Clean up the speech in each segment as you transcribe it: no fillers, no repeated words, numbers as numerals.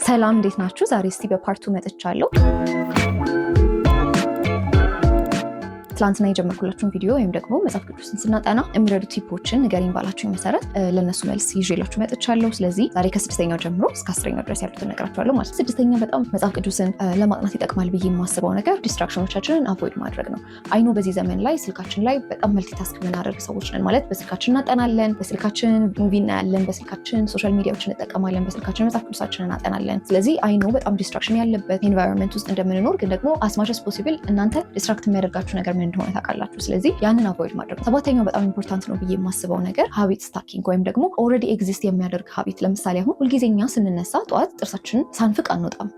ሰላም፣ እንዴት ናችሁ? ዛሬ እስቲ በ part two መጥቻለሁ። ትላንትና የጀመርኩላችሁን ቪዲዮ ወይም ደግሞ መጽሐፍ ቅዱስን ስናጠና የሚረዱ tip ኦችን ንገሪኝ ባላችሁኝ መሰረት ለእነሱ መልስ ይዤላችሁ መጥቻለሁ። ስለዚህ ዛሬ ከስድስተኛው ጀምሮ እስከ 10ኛው ድረስ ያሉትን እነግራችኋለሁ ማለት ነው። ስድስተኛ፣ በጣም መጽሐፍ ቅዱስን ለማጥናት ይጠቅማል ብዬ የማስበው ነገር distraction ኦቻችንን avoid ማድረግ ነው። I know በዚህ ዘመን ላይ ስልካችን ላይ በጣም multitask የምናደርግ ሰዎች ነን። ማለት በስልካችን እናጠናለን፣ በስልካችን movie እናያለን፣ በስልካችን social media ዎችን እንጠቀማለን፣ በስልካችን መጽሐፍ ቅዱሳችንን እናጠናለን። ስለዚህ I know በጣም distraction ያለበት environment ውስጥ እንደምንኖር፣ ግን ደግሞ as much as possible እናንተ distract የሚያደርጋችሁ ነገር ምን እንደሆነ ታውቃላችሁ። ስለዚህ ያንን avoid ማድረግ ነው። ሰባተኛው በጣም important ነው ብዬ የማስበው ነገር habit stacking ወይም ደግሞ already exist የሚያደርግ habit። ለምሳሌ አሁን ሁልጊዜ እኛ ስንነሳ ጠዋት ጥርሳችንን ሳንፍቅ አንወጣም።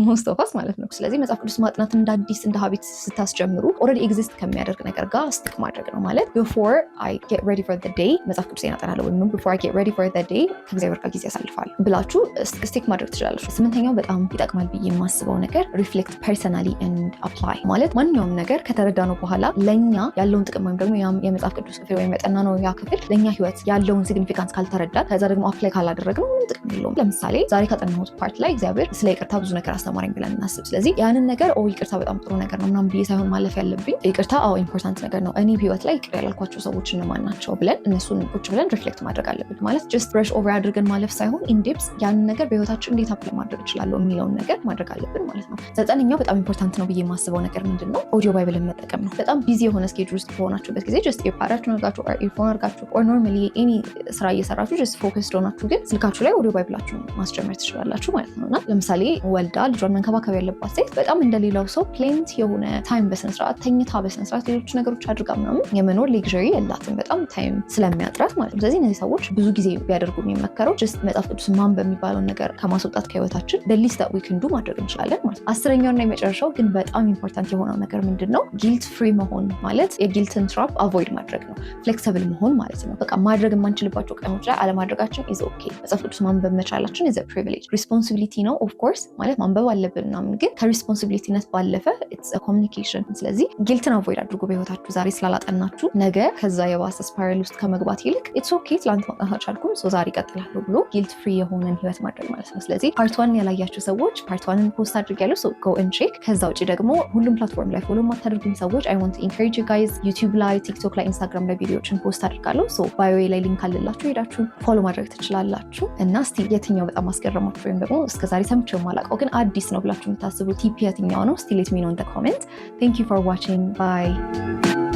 Most of us ማለት ነው። ስለዚህ መጽሐፍ ቅዱስ ማጥናት እንደ አዲስ እንደ habit ስታስጀምሩ already exist ከሚያደርግ ነገር ጋር stick ማድረግ ነው። ማለት before I get ready for the day መጽሐፍ ቅዱሴን አጠናለሁ ወይም before I get ready for the day ከእግዚአብሔር ጋር ጊዜ አሳልፋለሁ ብላችሁ stick ማድረግ ትችላላችሁ። ስምንተኛው በጣም ይጠቅማል ብዬ የማስበው ነገር reflect personally and apply። ማለት ማንኛውም ነገር ከተረዳነው በኋላ ለእኛ ያለውን ጥቅም ወይም ደግሞ የመጽሐፍ ቅዱስ ክፍል ወይም ያጠናነው ያ ክፍል ለእኛ ህይወት ያለውን significance ካልተረዳን፣ ከዛ ደግሞ apply ካላደረግነው ምንም ጥቅም የለውም። ለምሳሌ ዛሬ ካጠናሁት part ላይ እግዚአብሔር ስለ ይቅርታ ብዙ ነገር አስተማረኝ ብለን እናስብ። ስለዚህ ያንን ነገር ኦ ይቅርታ በጣም ጥሩ ነገር ነው ምናምን ብዬ ሳይሆን ማለፍ ያለብኝ፣ ይቅርታ አዎ important ነገር ነው፣ እኔ ህይወት ላይ ይቅር ያላልኳቸው ሰዎች እነማን ናቸው ብለን እነሱን ቁጭ ብለን reflect ማድረግ አለብን። ማለት just brush over አድርገን ማለፍ ሳይሆን in depth ያንን ነገር በህይወታችን እንዴት apply ማድረግ እችላለሁ የሚለውን ነገር ማድረግ አለብን ማለት ነው። ዘጠነኛው በጣም important ነው ብዬ የማስበው ነገር ምንድን ነው? Audio Bible ን መጠቀም ነው። በጣም busy የሆነ schedule ውስጥ በሆናችሁበት ጊዜ just earpod ኣችሁን አድርጋችሁ፣ earphone አድርጋችሁ or normally any ስራ እየሰራችሁ just focused ሆናችሁ ግን ስልካችሁ ላይ audio Bible ኣችሁን ማስጀመር ትችላላችሁ ማለት ነው። እና ለምሳሌ ወልዳ ልጇን መንከባከብ ያለባት ሴት በጣም እንደሌላው ሰው plenty የሆነ time በስነስርዓት ተኝታ፣ በስነስርዓት ሌሎች ነገሮች አድርጋ ምናምን የመኖር luxury የላትም፣ በጣም time ስለሚያጥራት ማለት ነው። ስለዚህ እነዚህ ሰዎች ብዙ ጊዜ ቢያደርጉ የሚመከረው just መጽሐፍ ቅዱስ ማንበብ የሚባለውን ነገር ከማስወጣት ከህይወታችን least we can do ማድረግ እንችላለን ማለት ነው። 10ኛውና የመጨረሻው ግን በጣም important የሆነው ነገር ምንድን ነው? Guilt free መሆን፣ ማለት የ guilt ን trap avoid ማድረግ ነው። Flexible መሆን ማለት ነው። በቃ ማድረግ የማንችልባቸው ቀኖች ላይ አለማድረጋችን is okay። መጽሐፍ ቅዱስ ማንበብ መቻላችን is privilege፣ responsibility ነው of course፣ ማለት ማንበብ አለብን ምናምን፣ ግን ከ responsibility ነት ባለፈ it's communication። ስለዚህ guilt ን avoid አድርጉ በህይወታችሁ። ዛሬ ስላላጠናችሁ ነገ ከዛ የባሰ spiral ውስጥ ከመግባት ይልቅ it's okay፣ ትላንት ማጥናት አልቻልኩም፣ so ዛሬ እቀጥላለሁ ብሎ guilt free የሆነን ህይወት ማድረግ ማለት ነው። ስለዚህ part one ያላያችሁ ሰዎች part one ን post አድርጌያለሁ፣ so go and check። ከዛ ውጭ ደግሞ ሁሉም platform ላይ follow የማታደርጉኝ ሰዎች I want encourage you guys፣ YouTube ላይ፣ TikTok ላይ፣ Instagram ላይ ቪዲዮችን post አድርጋለሁ። So bio ላይ link አለላችሁ፣ ሄዳችሁ follow ማድረግ ትችላላችሁ። እና እስቲ የትኛው በጣም አስገረማችሁ ወይም ደግሞ እስከዛሬ ሰምቼው የማላውቀው ግን አዲስ ነው ብላችሁ የምታስቡ tip የትኛው ነው? እስቲ let me know in the comment። Thank you for watching, bye።